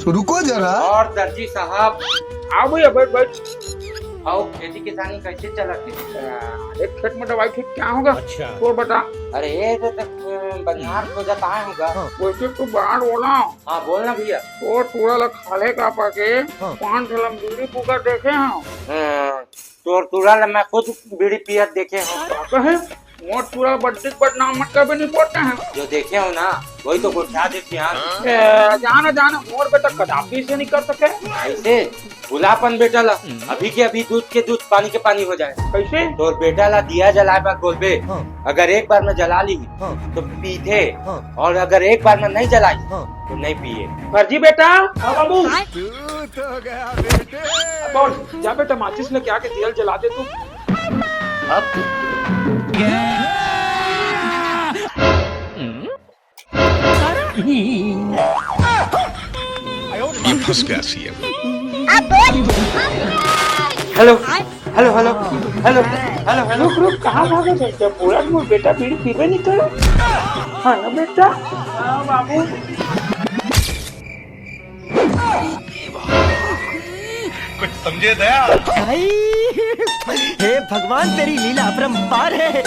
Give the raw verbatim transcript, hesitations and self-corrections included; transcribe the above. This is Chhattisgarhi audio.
तो रुको जरा। और दर्जी साहब। आओ भैया, बैठ, बैठ। आओ, खेती किसानी कैसे चलत हे? अरे, खेत में दवाई छिट क्या होगा? अच्छा। तोर बता। अरे, ये तो तक, अ, बनिहार खोजत आए होगा। हाँ। वैसे तो बाहर बोला। हाँ, बोल ना भैया। वो टूरा ला खाले का पाके हाँ। पान ठेला में बीड़ी फूकत देखे हँव। हाँ, तोर टूरा ला मैं खुद बीड़ी पियत देखे हँव। का कहे? मोर टूरा बड्डी के बदनाम मत करबे, नहीं बोलते हैं। जो देखे हँव ना, वही तो गोठिया देखे हँव। ए, जाना, जाना, मोर बेटा कदापि से नहीं कर सके। ऐसे बुला अपन बेटा ला, अभी के अभी दूध के दूध, पानी के पानी हो जाए। कैसे? तोर बेटा ला दिया जलाए बर बोलबे, हाँ। अगर एक बार में जला ली, हाँ। तो पीथे, हाँ। और अगर एक बार में नहीं जलाई, हाँ। तो नहीं पिए। फर्जी बेटा। हाँ बाबू। तू तो गया बेटे। कौन? जा बेटा, माचिस लेके आके दिया जला दे तू। अब ये फंस गया CM. Hello, hello, hello, hello, hello, hello. रुक, रुक, कहाँ भागत हे? जब बोला कि मोर बेटा बीड़ी पीबे नहीं करे। हाँ ना बेटा? हाँ बाबू। कुछ समझे दया? हे भगवान, तेरी लीला अपरंपार है।